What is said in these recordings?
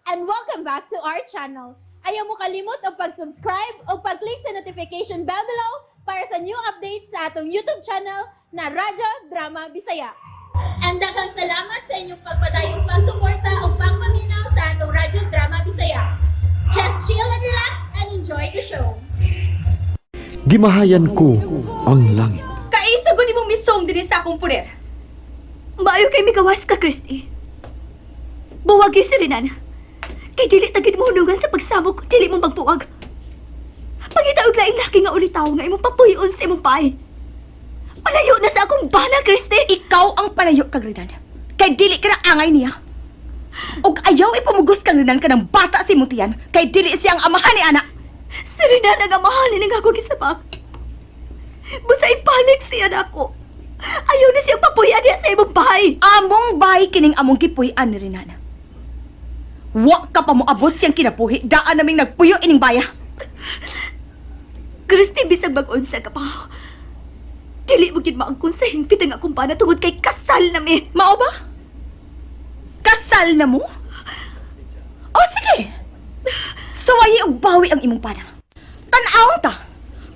And welcome back to our channel. Ayaw mo kalimot og pag-subscribe o pag-click sa notification bell below para sa new updates sa atong YouTube channel na Radyo Drama Bisaya. And daghang salamat sa inyong pagpadayong pagsuporta o pagpaminaw sa atong Radyo Drama Bisaya. Just chill and relax and enjoy the show. Gimahayan ko ang langit. Kaisa gud imong misong dinhi sa akong puder. Maayo kay migawas ka, Christy. Buwagi si Renan. Kay dili ta gid mo hunungan sa pagsamok kung dili mo magbuwag. Pangita og laing laki nga ulitaw nga imong papuy-on sa imong bahay. Palayo na sa akong bana, Christy. Ikaw ang palayo kag Renan. Kay dili ka na angay niya. Ug ayaw ipamugos kang Renan kanang bata si Mutian kay dili siya ang amahan ni ana. Si Renan ang amahan ni nga ako gisabak. Busa ibalik siya nako. Ayaw na siyang papuy-an niya sa imong bahay. Among bahay kining among gipuy-an ni Renan. Wa ka pa moabot siyang kinabuhi, daan naming nagpuyo ining baya. Christy, bisag mag-unsa ka pa. Dili mo gid maangkon sa hingpit ang akong bana tungod kay kasal na mi. Mao ba? Kasal na mo? O sige. Suwayi og bawi ang imong pana. Tan-awon ta.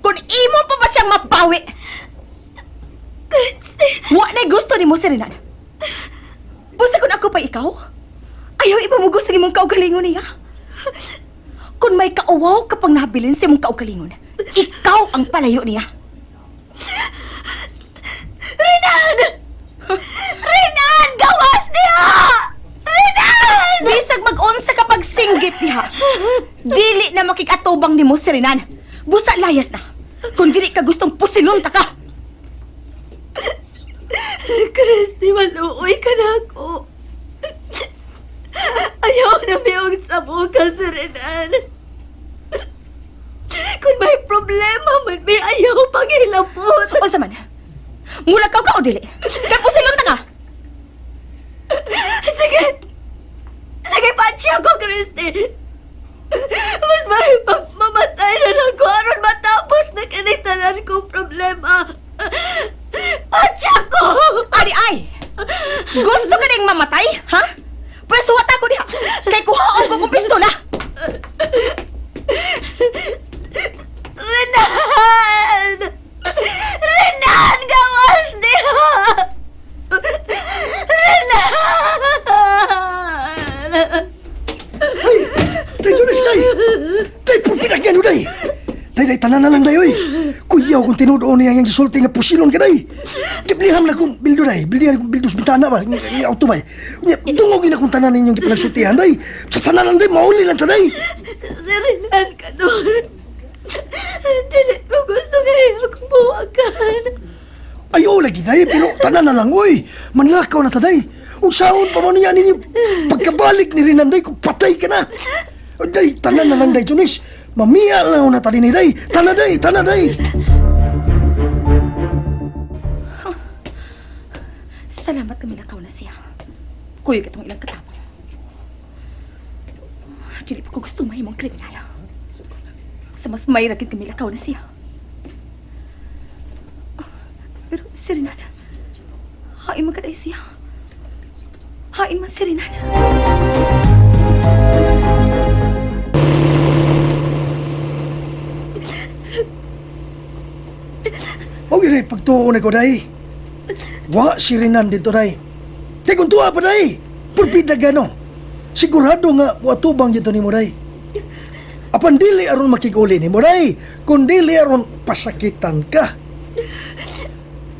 Kung imo pa ba siyang mabawi? Christy! Wa na gusto nimo si Renan. Busa kung ako pa ikaw, ayaw ipamugos ang imong kaugalingon niya. Kung may kauwaw ka pang nabilin sa imong kaugalingon, ikaw ang palayo niya. Renan! Renan! Gawas niya! Renan! Bisag mag-unsa ka pagsinggit niya. Dili na makikatubang nimo si Renan. Busa layas na. Kung dili ka gustong pusilon ta ka. Christy, maluoy ka na ako. Ayaw na miyong sabukan si Renan. Kung may problema man, may ayaw panghilabot. Unsa man? Mulakaw ka o dili? Kay pusilon ta ka. Sige! Sige, patsya ko, Christy! Mas may pagmamatay na lang ko aron matapos na kining tanan kong problema. Patsya ko! Ari ay! Gusto ka ring mamatay, ha? Pwes suwata ko diha. Kay kuhaon ko kong pistola. Renan! Renan! Gawas niya! Renan! Ay! Tay, Jonas, tay! Tay, pagpinagyan day! Tay, day, tanan na lang day, oy! Kuyaw kung tinudoon niya yung gisulti nga pusilon ka, day! Giblihan na kong bildo, day! Bildihan kong bildo sa bintana ba? Nga auto ba? Nya, dungogin na kong tanan ninyong gipanagsultihan, day! Sa tanan lang, day, mauli lang ta, day! Si Renan ka nun. Dili ko gusto nga akong buwagan. Ay, oo, lagi, day, pero tanan na lang, oy! Manlakaw na ta, day! Unsaon pa man niya ninyo pagkabalik ni Renan, day, kung patay ka na! Day, tanan na lang, day, Jonas! Mamiya lang na ta din, day! Tanan, day! Tanan, day! Salamat kami lakaw na siya. Kuyog itong ilang katapang. Dili pa ko gustong mahimong kriminal. Sa mas may ragid kami lakaw na siya. Pero si Renan, hain man kaday siya. Hain man si Renan. Okay, day, pagtuo na ko, day. Wa si Renan dito, day. Day, kung tuwa pa, day. Pulpida gano. Sigurado nga, watubang dito ni mo, day. Apan dili aron makiguli ni mo, day. Kung dili aron pasakitan ka.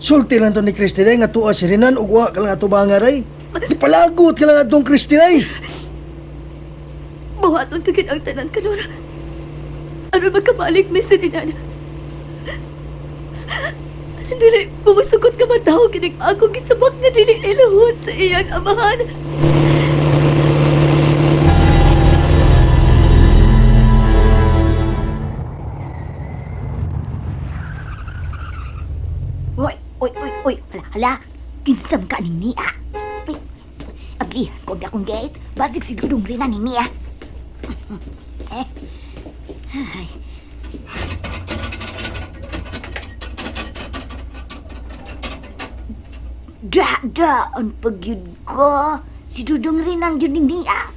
Sulti lang to ni Christy, day, nga tuwa si Renan, ug wa ka lang atubanga, day. Di palagot ka lang atong Christy, day. Buhaton ka gid ang tanan ka, Nora. Aron magkabalik mi si Renan. Dili, kumusukot ka man tao kining akong gisabak nga dili iluhod sa iyang amahan. Oy, oy, oy, oy, hala, hala. Kinsam ka ni Nia. Uy, abli, kung akong gate, basig si Dudong rin ni Nia. Eh. Ay. Da, da, ang pagyud ko. Si Dudong Rinan yun ni Nia.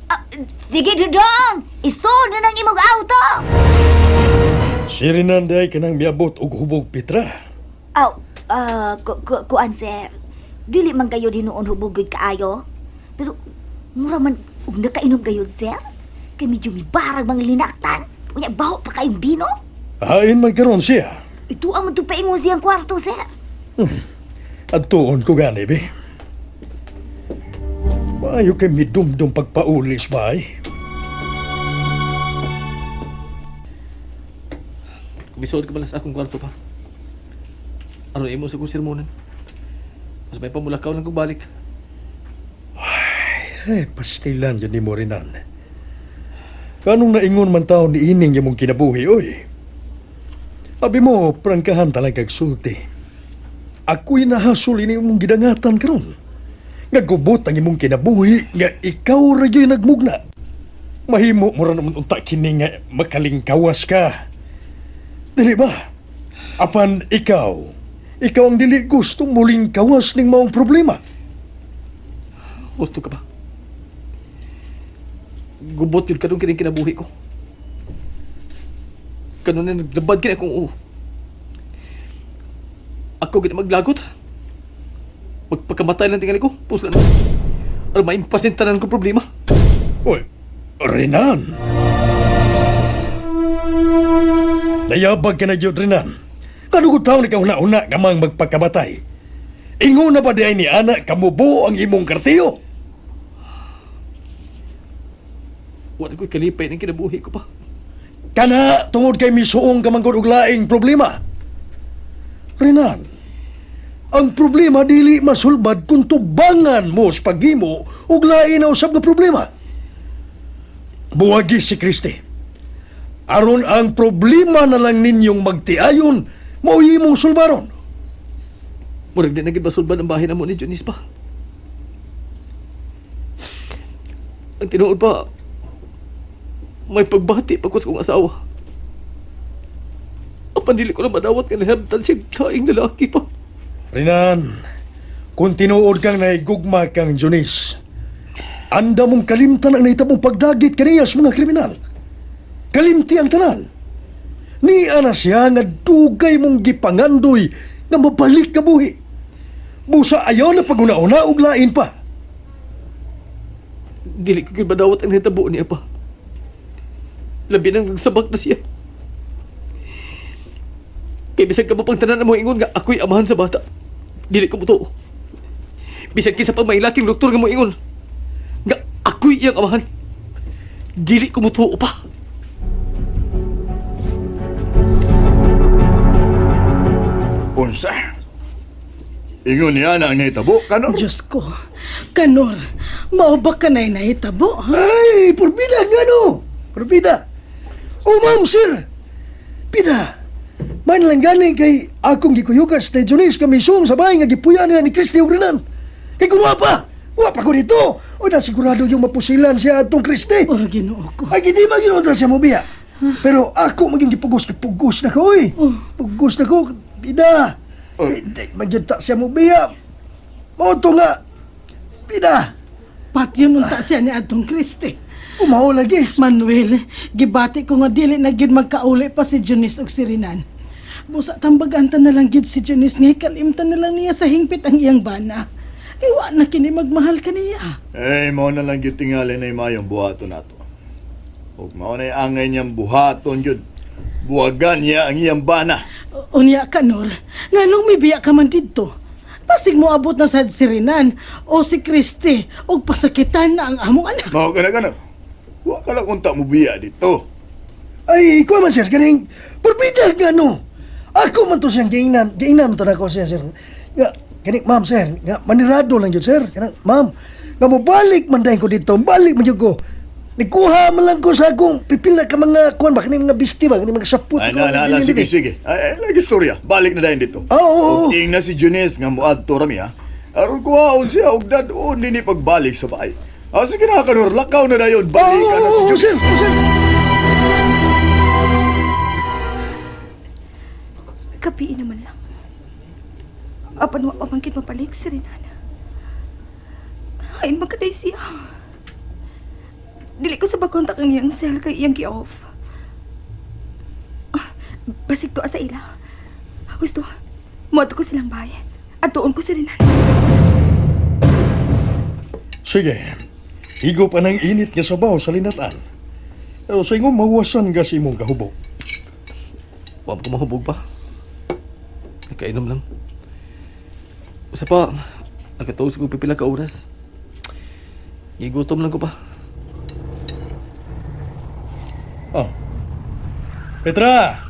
Ah, sige, Dudong! Isod na ng imong auto! Si Renan day kanang miabot og hubog Petra. Aw, kuan sir. Dili man kayo dinuon hubog gyud kaayo. Pero mura man og nakainom kayo sir. Kay medyo mibarag mga linaktan. Unya baho pa kayong bino. Hain man karon siya. Ito ang magtupaingon siyang kwarto sir. Adtuon ko gani be. Maayo kay midumdum pagpaulis ba ay? Misuod ka pala sa akong kwarto pa. Aron imo sa kong sermonan. Mas may pamulakaw lang kong balik. Eh, pastilan yun ni mo Renan. Kanong naingon man tao ni ining imong kinabuhi, oy. Abi mo, prangkahan talang kag sulti. Ako'y nahasol ini imong gidangatan karon. Nga gubot ang imong kinabuhi nga ikaw ra gyud nagmugna. Mahimo mo ra naman unta kini nga makalingkawas ka. Dili ba? Apan ikaw, ikaw ang dili gustong muling kawas ning maong problema. Gusto ka ba? Gubot yun kanong kining kinabuhi ko. Kanon na naglabad kini akong uo. Ako gina maglagot. Magpakamatay lang tingali ko. Puslan na. Aron maimpasin tanan ko problema. Uy, Renan! Nayabag ka na dyan, Renan. Kano ko taon ikaw na-una ka mang magpakamatay? Ingon na ba di ay ni Ana kamubo ang imong kartiyo? Wala ko'y kalipay ng kinabuhi ko pa. Kana tungod kay misuong ka man gud og laing problema. Renan, ang problema dili masulbad kung tubangan mo sa paghimo og lain na usab nga problema. Buwagi si Kristi. Aron ang problema na lang ninyong magtiayon, mao imong sulbaron. Murag di na gid masulban ang bahay namo ni Junice pa. Ang tinuod pa, may pagbati pa ko sa kong asawa. Apan dili ko na madawat nga nahabtan siya laing lalaki pa. Renan, kung tinuod kang naigugma kang Junis, anda mong kalimtan ang nahitabong pagdagit kaniya sa mga kriminal. Kalimti ang tanan. Ni ana siya nga dugay mong gipangandoy nga mabalik ka buhi. Busa ayaw na paguna-una og lain pa. Dili ko gyud madawat ang nahitabo niya pa. Labi nang nagsabak na siya. Kay bisag ka mo pang tanan mo ingon nga ako'y amahan sa bata. Dili ko mutuo. Bisag kisa pa may laking doktor nga mo ingon nga ako'y iyang amahan. Dili ko mutuo pa. Unsa? Ingon niya na ang nahitabo, kanor? Diyos ko, Kanor, mao ba ka na'y nahitabo, ha? Ay, porbida nga no. Porbida. Oh, ma'am, sir. Pida. Man lang gani kay akong gikuyugas kay Junis kami sum sa bahay nga gipuya nila ni Christy ug Renan. Kay kun wa pa ko dito. O na sigurado yung mapusilan siya atong Christy. Oh, Ginoo ko. Ay, hindi man ginoon siya mo biya. Pero ako maging gipugos, gipugos na ko, oy. Oh. Pugos na ko, pida. Oh. Hindi, magyunta siya mo biya. Mao to nga, pida. Patyon unta siya ni Atong Kristi. Umaw lagi. Manuel, gibati ko nga dili na gyud magkauli pa si Junice ug si Renan. Busa tambaganta na lang gyud si Junice ngay kalimtan na lang niya sa hingpit ang iyang bana. Kay wa na kini magmahal kaniya. Eh, mao na lang gyud tingali na mayong buhaton nato. Ug mao na angay niyang buhaton gyud. Buwagan niya ang iyang bana. Unya ka, Nor, nganong mibiya ka man didto? Pasig mo abot na sad si Renan o si Kristi og pasakitan na ang among anak. Mao ka na kanor. Wa ka lang unta mo biya dito. Ay, kuha man sir, kaning porbida nga no. Ako man to siyang giingnan, giingnan man to nako siya sir. Nga, kaning ma'am sir, nga manirado lang yun sir. Kanang ma'am, nga mobalik man dahin ko dito, balik man yun ko. Nikuha man lang ko sa akong pipila ka mga kuan ba kaning mga bisti ba kaning mga saput. Ay, na, na, na, sige, sige. Ay, ay, lagi istorya. Balik na dahin dito. Oo, oo, oo. Ug ing na si Junice nga muadto rami ha. Aron kuhaon siya og dad-on dinhi pagbalik sa bahay. Ah, sige na kanor, lakaw na dayon. Balik Oo, na si oo, Junice. sir, oo, sir. Kapiin naman lang. Apan wa pa man gid mabalik si Renana. Hain man kaday siya. Dili ko sa kontak ang iyang cell kay iyang gi-off. Ah, basig to sa ila. Gusto, moadto ko silang bahay. Adtuon ko si Renan. Sige, higo pa ng init nga sabaw sa linatan. Pero sa ingon, mawasan ka sa imong kahubog. Wa ko mahubog pa. Nakainom lang. Usa pa, nakatuog sa kong pipila ka oras. Gigutom lang ko pa. Oh. Petra!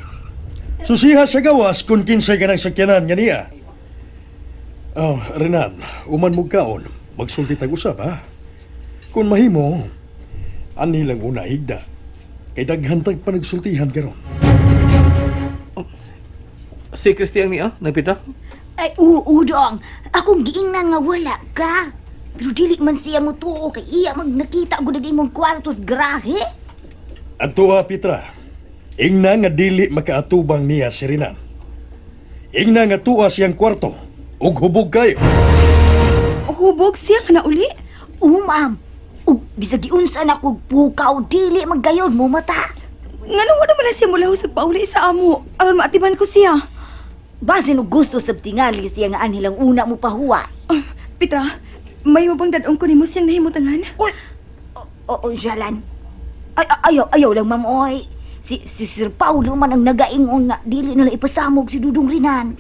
Susiha sa gawas kung kinsay ka ng sakyanan nga niya. Oh, Renan, uman mo kaon, magsulti tag usab ha. Kung mahimo, ani lang una higda. Kay daghan tag panagsultihan karon. Si Christy ang niya, nagpita. Ay, oo, dong. Akong giingnan nga wala ka. Pero dili man siya mo tuo kay iya mag nakita gud ang imong kwarto sa garahe. Adto ha, Petra. Ingna nga dili makaatubang niya si Renan. Ingna nga tuwa siyang kwarto ug hubog kayo. Hubog siya nga nauli. Oo, ma'am. Ug bisag giunsa na kog pukaw dili maggayon mo mata. Nganong wala man lang siya mulaw sa pauli sa amo aron maatiman ko siya. Basin og gusto sa tingali siya nga anhilang una mo pahuwa. Ah, Petra, may mabang dadong ko nimo siyang nahimutangan. Uy! Oo, jalan. Ay, ayaw, ayaw lang, ma'am, oy. Si Sir Paulo man ang nagaingon nga dili na lang ipasamog si Dudong Rinan.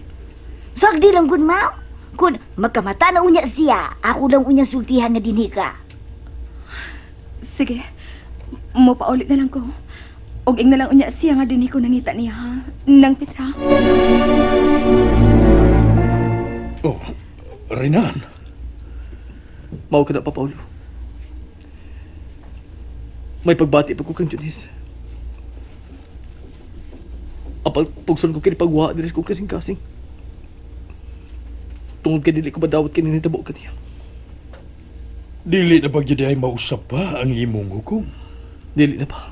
Sagdi lang kun, ma'am. Kun magkamata na unya siya, ako lang unya sultihan nga dinhi ka. Sige, mo paulit na lang ko. Og ing na lang unya siya nga dinhi ko nangita niya ha. Nang Petra. Oh, Renan. Mao ka na pa, Paulo. May pagbati pa ko kang Janice. Apal, pugson ko kini pagwa diri sa kong kasing-kasing. Tungod kay dili ko madawat kini nitabo kaniya. Dili na ba gyud ay mausap pa ang imong hukom? Dili na pa.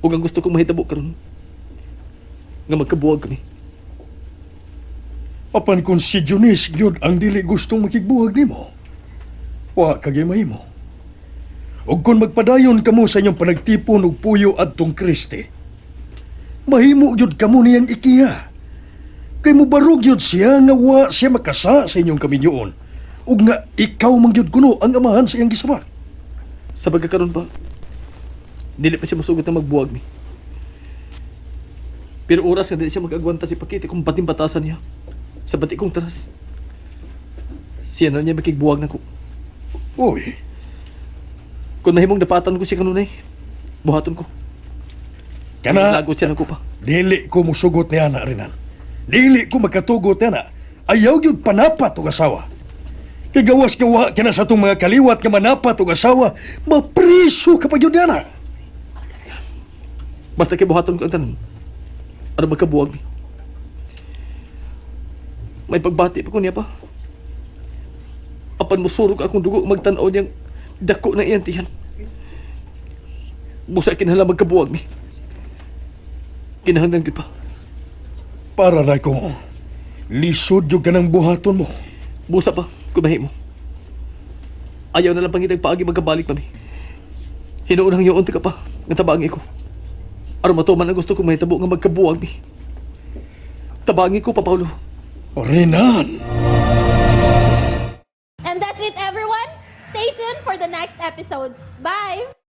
Ug ang gusto kong mahitabo karon nga magkabuwag kami. Apan kung si Junice gyud ang dili gustong makigbuhag nimo, wa kagay mahimo. Ug kung magpadayon kamo sa inyong panagtipon og puyo adtong Kristi, mahimo gyud kamo niyang ikiha. Kay mobarog gyud siya nga wa siya makasa sa inyong kaminyoon, ug nga ikaw man gyud kuno ang amahan sa iyang gisabak. Sa pagkakaroon pa, dili pa siya musugot na magbuwag mi. Pero oras nga dili siya mag-agwanta si Pakiti kung bating batasan niya. Sa bati kong taras. Siya na niya makigbuwag na ko. Uy, Kung nahimong dapatan ko siya kanunay, buhaton ko. kana Lagot siya na ko pa. dili ko musugot ni ana Renan. Dili ko makatugot ni ana. Ayaw gyud panapat og asawa. Kay gawas ka wa kina sa atong mga kaliwat nga manapat og asawa, mapriso ka pa gyud ni ana. Basta kay buhaton ko ang tanan. Ano magkabuwag mi. May pagbati pa ko niya pa. Apan musurog akong dugo magtan-aw niyang dako na iyang tiyan. Busa kinahanglan magkabuwag mi. Kinahanglan gyud pa. Para na ko, lisod gyud ka ng buhaton mo. Busa pa, kumahi mo. Ayaw na lang pangitag paagi magkabalik pa mi. Hinuon ang yoon ka pa, nga tabangi ko. Aron matuman ang gusto kong mahitabo nga magkabuwag mi. Tabangi ko pa, Paulo. Renan! And that's it, everyone. Stay tuned for the next episodes. Bye!